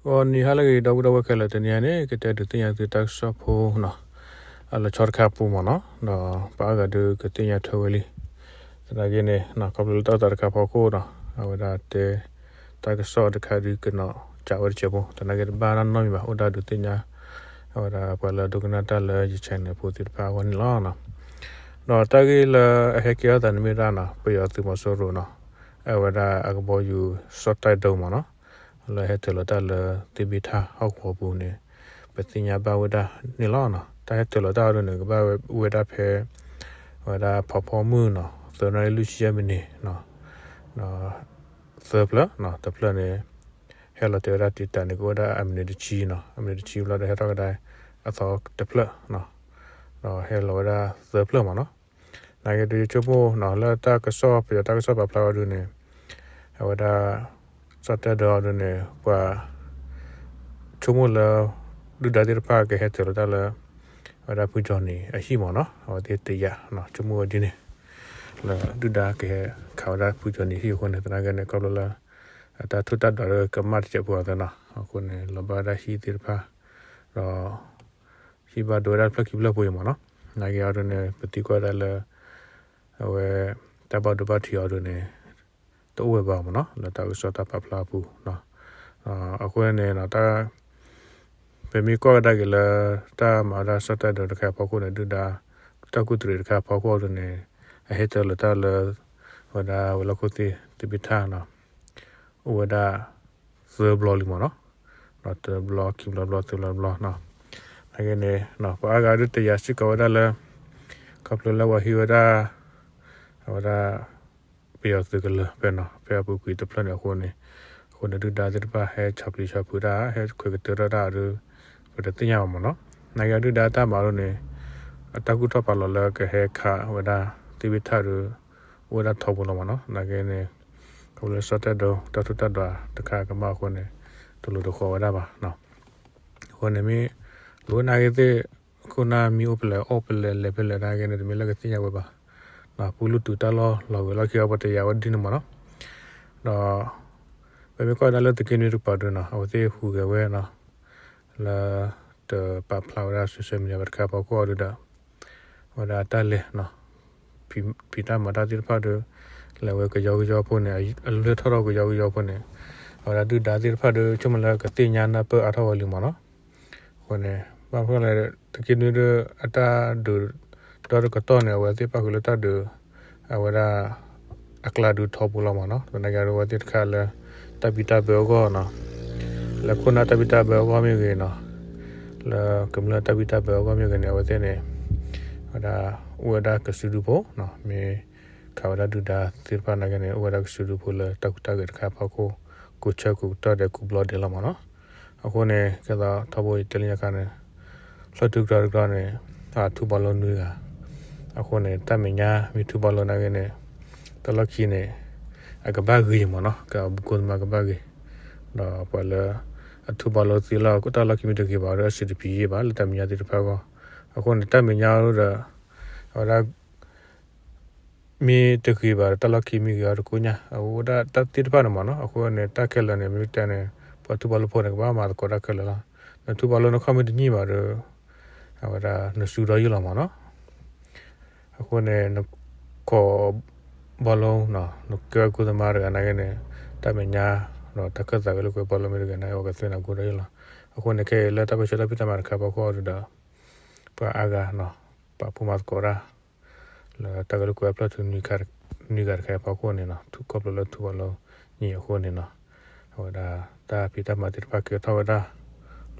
ဂီၤနံၤဟါလၢအဂ့ၤ ဒီပုၢ်ဒီဝဲၢ်ခဲလၢာ်, တနံၤအံၤန့ၣ် ကတဲဒုးသ့ၣ်ညါသုတၢ်ကစီၣ်ဖိနီၤ, အလီၤဆီတခါအပူၤမ့ၢ်နီၤ, ဒီးပှၤအါဂၤဒုးကသ့ၣ်ညါထွဲဝဲလံ. သနာ်က့န့ၣ် ခီဖျိလၢတၢ်အိၣ်သးတခါအဖီခိၣ်နီၤ, အဝဲဒၣ်တဲ တၢ်ကစီၣ်တခါဒုးကနီၤကးဝဲတစဲးဖိ, သနာ်က့တဘၣ်နီတမံၤဘၣ်, အိၣ်ဒၣ်ဒုးသ့ၣ်ညါ အဝဲဒၣ်ပှၤလၢအဒိကနၣ်တၢ်လၢယ channel ဖိသ့ၣ်တဖၣ်အဂီၢ်န့ၣ်လီၤ. ဒီးတၢ်ဂ့ၢ်လၢအဟဲကဲထီၣ်သးန့ၣ်မ့ၢ်ဒၣ်နီၤ, ပယီၤသုးမီၤစိရိၤနီၤ, အဝဲဒၣ်အကဘီယူၤစီၤတဲၣ်ဒိမ့ၢ်နီၤ, လၢဟဲတၢၤလီၤတၢ်လၢသ့ၣ်ဘ့ၣ်ထၣ်ဟီၣ်ကဝီၤပူၤန့ၣ် ပသ့ၣ်ညါဘၣ်ဝဲဒၣ်န့ၣ်လီၤ. တၢ်ဟဲတၢၤလီၤတၢ်အီၤဒုးန့ၣ် ကဘၣ်ဝဲဒၣ်ဖဲ အဝဲဒၣ်ဖီဖီမုၢ်နီၤ, သၢနၣ်ရံၣ်လွံၢ်ဆံယဲၢ်မံးနံးနီၤ, သၢဖျၢၣ်နီၤ, တဖျၢၣ်န့ၣ် ဟဲလီၤတဲာ်ဝဲဒၣ်တံာ်တာ်န့ၣ် ကအိၣ်ဝဲဒၣ်အမံးနံးတဆံနီၤ, အမံးနံးတဆံဘျီဒီးဟဲထီၣ်ကဒါအသီတဖျၢၣ်နီၤ, ဒီးဟဲလီၤဝဲဒၣ်သၢဖျၢၣ်မ့ၢ်နီၤ. နာ်က့ဒုးယဆိကမိၣ်နီၤ, လၢတၢ်ကစီၣ် ပယီၤတၢ်ကစီၣ်ပာ်ဖျါဝဲဒုးန့ၣ်, အဝဲဒၣ် စီၤတဲၣ်ဒိအီၤဒုးန့ၣ် ပှၤဆိကမိၣ်လၢ ဒုၣ်ဒါသ့ၣ်တဖၣ်ကဟဲတၢၤလီၤတၢ်လၢ အဝဲဒၣ်ဖုကၠီၤနံၤအဟံၣ်မ့ၢ်နီၤ, အဝဲသ့ၣ်တယာ်နီၤ, ဆိကမိၣ်ဝဲဒ်န့ၣ် လၢဒုၣ်ဒါကဟဲခးဝဲဒၣ်ဖုကၠီၤနံၤဟံၣ်အဃိန့ၣ်, သနာ်က့န့ၣ် ခီဖျိလၢ အတၢ်ထူးတၢ်ဒွးဒီးကမၣ်တစဲးဖိအသးနီၤ, အဃိန့ၣ် လီၤဘၣ်ဝဲဒၣ်ဟံၣ်သ့ၣ်တဖၣ်, ဒီး ဟံၣ်ဘၣ်ဒိဝဲဒၣ်တဖျၢၣ်ခံဖျၢၣ်ဖိအံၤမ့ၢ်နီၤ, နာ်က့အီၤဒုးန့ၣ် ပသံကွၢ်ဒၣ်လၢ အဝဲ တၢ်ဘၣ်ဒိဘၣ်ထံးအီၤဒုးန့ၣ် တအိၣ်ဝဲဘၣ်မ့ၢ်နီၤ, လၢတၢ်ကစီၣ်တၢ်ပာ်ဖျါအပူၤနီၤ, အဃိန့ၣ် ပမ့ၢ်ကွၢ်ကဒါက့ၤလၢ တၢ်မၤဝဲဒၣ်စီၤတဲၣ်ဒိတခါအဖီခိၣ်န့ၣ် ဒုၣ်ဒါ တၢ်ကူၣ်တရံးတခါအဖီခိၣ်အီၤဒုးန့ၣ် အဟဲတၢၤလီၤတၢ်လၢ အဝဲဒၣ်ဝဲၤလီၢ်ခိၣ်သ့ၣ်သ့ၣ်ဘ့ၣ်ထၣ်နီၤ, အိၣ်ဝဲဒၣ် သၢဘျီလံမ့ၢ်နီၤ, ဒီးတဘျီခံဘျီဘျီသၢဘျီဘျီနီၤ, နာ်က့န့ၣ် ပှၤအါဂၤဒုး တယာ်စ့ၢ်ကီးဝဲဒၣ်လၢ ခီဖျိလၢပှၤဟံးဝဲဒၣ် အဝဲဒၣ် ပယီၤသုးကလၢၤဖဲနီၤ ဖဲအပူၤကွံာ်တဖျၢၣ်န့ၣ်အဃိန့ၣ်, အဃိန့ၣ် ဒုၣ်ဒါသ့ၣ်တဖၣ်ဟဲဆီၣ်ပျံၤဆီၣ်ဖုးတၢ် ဟဲခွဲးကတၢၢ်တၢ်ဒုး ပတသ့ၣ်ညါဘၣ်မ့ၢ်နီၤ, နာ်က့ဒုၣ်ဒါတၢ်မၤဒ်န့ၣ် အတၢ်ကူၣ်ထီၣ်ပာ်လီၤလၢကဟဲခးဝဲဒၣ်သ့ၣ်ဘ့ၣ်ထၣ်ဒုး အိၣ်ဝဲဒၣ်ထီဘိလီၤမ့ၢ်နီၤ, နာ်က့န့ၣ် ခီဖျိလၢစီၤတဲၣ်ဒိ တၢ်ထူးတၢ်ဒွးတခါကမၣ်အဃိန့ၣ် တလိၤတဃီၤဝဲဒၣ်ဘၣ်နီၤ, အဃိန့ၣ်မ့ၢ် လိၣ်နာ်က့သ့ၣ် ခိၣ်နၢ်မံအိၣ်ဖဲလဲၣ် အီၣ်ဖဲလဲၣ် လဲၤဖဲလဲၣ်နာ်က့န့ၣ် တမ့ၢ်လၢကသ့ၣ်ညါဝဲဘၣ်, ပူလူတူာ်တၢ်လီၢ်လီၤဂ့ၤလီၢ်ခံအီၤ ပတယာ်ဝဲဒ်န့ၣ်မ့ၢ်နီၤ, ဒီး ပမ့ၢ်ကွၢ်ဒၣ်လၢသုးက့နွံတကပၤဒုးနီၤ အဝဲသ့ၣ်ဟူးဂဲၤဝဲနီၤ လၢ တပာ်ဖျါဝဲဒၣ် social media ဘၣ်တခါအဖီခိၣ်အီၤဒုးဒီး အဝဲဒၣ်တၢ်လဲၤနီၤ ဖံးတၢ်မၤတၢ်သ့ၣ်တဖၣ်ဒီး လဲၤဝဲကယီကယီဖိန့ၣ် အလဲၤထီၣ်ထီၣ်ကယီကယီဖိန့ၣ် အဝဲဒၣ်ဒုၣ်ဒါသ့ၣ်တဖၣ်ဒီး ဆိကမိၣ်လၢကသ့ၣ်ညါနၢ်ပၢၢ်အါထီၣ်ဝဲလံမ့ၢ်နီၤ, အဃိန့ၣ် ဘၣ်မနုၤလဲၣ် သုးက့နွံဒီး အတၢ်ဒုး ဒီတကတီၢ်န့ၣ် အဝဲသ့ၣ်ပၣ်ဃုာ်လၢတၢ်ဒုး အဝဲဒၣ် အကျါဒုးထီဘိလီၤမ့ၢ်နီၤ, သနာ်က့အဝဲသ့ၣ်တခါလၢ တၢ်ဘံၣ်တၢ်ဘၢအဂီၢ်နီၤ, လၢခိၣ်နၢ်တၢ်ဘံၣ်တၢ်ဘၢအဂီၢ်မ့ၢ်ဂ့ၤနီၤ, လၢကမျၢၢ်တၢ်ဘံၣ်တၢ်ဘၢအဂီၢ်မ့ၢ်ဂ့ၤန့ၣ် အဝဲသ့ၣ်န့ၣ် ဝဲဒၣ် အိၣ်ဝဲဒၣ်ကစုဒုဖိနီၤ, မ့ၢ်ခးဝဲဒၣ်ဒုၣ်ဒါသ့ၣ်တဖၣ်နာ်က့န့ၣ် အိၣ်ဝဲဒၣ်ကစုဒုဖိလၢတၢ်ကူတၢ်ဂဲၤတခါအဖီခိၣ် ကူးဆၢကူးကတီၢ်ဒဲးကူးဘျီဒဲးလီၤမ့ၢ်နီၤ, အဃိန့ၣ် ကဲသိးထီဘိယတဲလၢညါခါန့ၣ် ဖျၢၣ်ထူကတီၢ်တကတီၢ်န့ၣ် အထူၣ်ဘီလိနွံဂၤ, အဃိန့ၣ် တၢ်မဲာ်ညါမ့ၢ်ထူၣ်ဘီလိနာ်က့န့ၣ် တၢ်လီၢ်ခံန့ၣ် အကဘၣ်ဂ့ၤမ့ၢ်နီၤ, ကဘုကိၢ်သမါကဘၣ်ဂ့ၤ, ဒီးပှၤလၢ အထူၣ်ဘီလိသ့လီၤ တၢ်လီၢ်ခံမ့ၢ်တဂ့ၤဘၣ်ဒီး အဆင်တပြေယံာ်ဘၣ်လၢတၢ်မဲာ်ညါသ့ၣ်တဖၣ်အဂီၢ်, အဃိန့ၣ် တၢ်မဲာ်ညါဒီး အဝဲဒၣ် မ့ၢ်တဂ့ၤဘၣ်ဒီး တၢ်လီၢ်ခံမ့ၢ်ဂ့ၤအီၤတကိညါ အဝဲဒၣ်တၢ်သ့ၣ်တဖၣ်န့ၣ်မ့ၢ်နီၤ, အဃိန့ၣ် တၢ်ခဲလၢာ်န့ၣ် မ့ၢ်တဲန့ၣ် ပှၤထူၣ်ဘီလိဖိန့ၣ် ကဘၣ်မၤသကိးတၢ်ခဲလၢာ်လီၤ, နထူၣ်ဘီလိနခီၣ်မ့ၢ်တညံၣ်ဘၣ်ဒီး အဝဲဒၣ်နစုဒီးယံာ်လီၤမ့ၢ်နီၤ, အဃိန့ၣ် နကိးဘီလိ နကဲဝဲကိၢ်သမါတဂၤနာ်က့န့ၣ် တၢ်မဲာ်ညါ ဒီးတၢ်ခၢၣ်သးကလုာ်ကွဲဘီလိမ့ၢ်တဂ့ၤန့ၣ် အဝဲကသ့ၣ်နၤကိၢ်ဒီးယံာ်လီၤ, အဃိန့ၣ် ခဲအံၤလၢတၢ်ပၢဆှၢတၢ်ဖံးတၢ်မၤတခါအဖီခိၣ်အီၤဒုးဒီး ပှၤအါဂၤ ပာ်ဖှိၣ်မၤသကိးတၢ် လၢတၢ်ကလုာ်ကွဲဖျၢၣ်ထူနွံဂၤတခါအဖီခိၣ်န့ၣ်နီၤ, ထူၣ်ခီဖျိလၢထူၣ်ဘီလိနံၤအဃိန့ၣ်နီၤ, အဝဲဒၣ်တၢ်ဖံးတၢ်မၤသ့ၣ်တဖၣ်ကဲထီၣ်ဝဲဒၣ်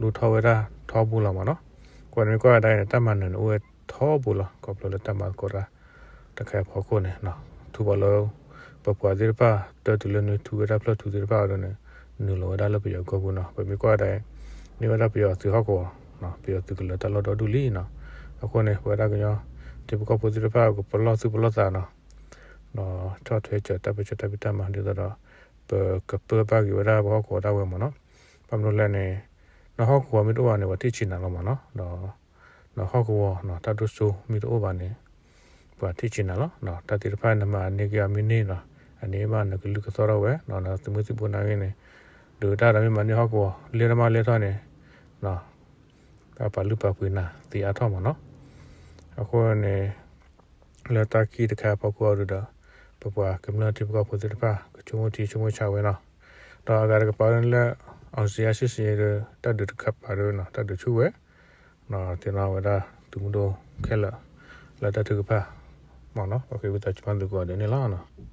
လူၤထီၣ်ဝဲဒၣ်ထီဘိလီၤမ့ၢ်နီၤ, ကွၢ်န့ၣ်မ့ၢ်ကွၢ်ဝဲဒၣ်အံၤန့ၣ် တၢ်မၤနၢၤန့ၣ်အိၣ်ဝဲထီဘိလီၤ ခီဖျိလၢတၢ်မၤသကိးတၢ် တခါအဖီခိၣ်န့ၣ် ထူၣ်ဘီလိ ပပှၤသ့ၣ်တဖၣ် တၢတုၤလၢနုာ်ထူဝဲဒၣ်ဖျၢၣ်ထူသ့ၣ်တဖၣ်အီၤဒ်န့ၣ် နုာ်လီၤဝဲဒၣ်လၢပယီၤကီၢ်ပူၤနီၤ, ပမ့ၢ်ကွၢ်ဝဲဒၣ်အံၤ မ့ၢ်ဝဲဒၣ်ပယီၤသုးဟီၣ်ကဝီၤ ပယီၤသုးကလၢၤတၢ်လီၢ်ဒီဒူၣ်လံနီၤ, အဃိန့ၣ် ပဝဲဒၣ်ကညီ ထံဖိကီၢ်ဖိသ့ၣ်တဖၣ် ကပလီၢ်သူၣ်ပလီၢ်သးနီၤ, ဒီးဆီၣ်ထွဲစၢၤတၢ်ပၢဆှၢတၢ်ဖံးတၢ်မၤဒ်သိးဒီး ပကပၢဘၣ်က့ၤဝဲဒၣ်ပဟီၣ်ကဝီၤဒၣ်ဝဲမ့ၢ်နီၤ, ဘၣ်မနုၤလဲၣ်န့ၣ် နဟီၣ်ကဝီၤမ့ၢ်တအိၣ်ဘၣ်န့ၣ် ပှၤထံၣ်ဆံးနၤလီၤမ့ၢ်နီၤ, ဒီး နဟီၣ်ကဝီၤ တၢ်ဒိၣ်စိမ့ၢ်တအိၣ်ဘၣ်န့ၣ် ပှၤထံၣ်ဆံးနၤလီၤ, တၢ်သ့ၣ်တဖၣ်နမၤန့ၢ်က့ၤအီၤမ့ၢ်န့ၢ်နီၤ, အန့ၢ်ဘၣ်နကလုၢ်ကသီၣ်ထီၣ်ဝဲ နသုးမုၢ်သံၣ်ဘိနာ်က့န့ၣ် ဒုးတၢ်ဒီးမ့ၢ်မၤန့ၢ်ဟီၣ်ကဝီၤ လဲၢ်ထီၣ်မးလဲၢ်ထီၣ်န့ၣ် တၢ်ပာ်လုၢ်ပာ်ပှ့ၤနၤသ့အါထီၣ်မးနီၤ. အဃိန့ၣ် လၢတၢ်ခံတခါအဖီခိၣ်အံၤဒီး ပပှၤကမျၢၢ်ထံဖိကီၢ်ဖိသ့ၣ်တဖၣ် ကဆိကမိၣ်ထံဆိကမိၣ်ဆးဝဲနီၤ. ဒီးအဂၤတကပၤလၢ အောင်ဇေယျစစ်ဆင်ရေးဒီး တၢ်ဒုးတခါပၤဒီး တၢ်ဒုးဆူၣ်ဝဲ သ့ၣ်နီၣ်ဝဲဒၣ်သုးမုၢ်ဒိၣ်ခဲလၢာ် လၢတၢ်ထုကဖၣ်မးနီၤ. ပဃ့ဝံသးစူၤမးသုကိးဂၤဒဲးန့ၣ်လီၤနီၤ.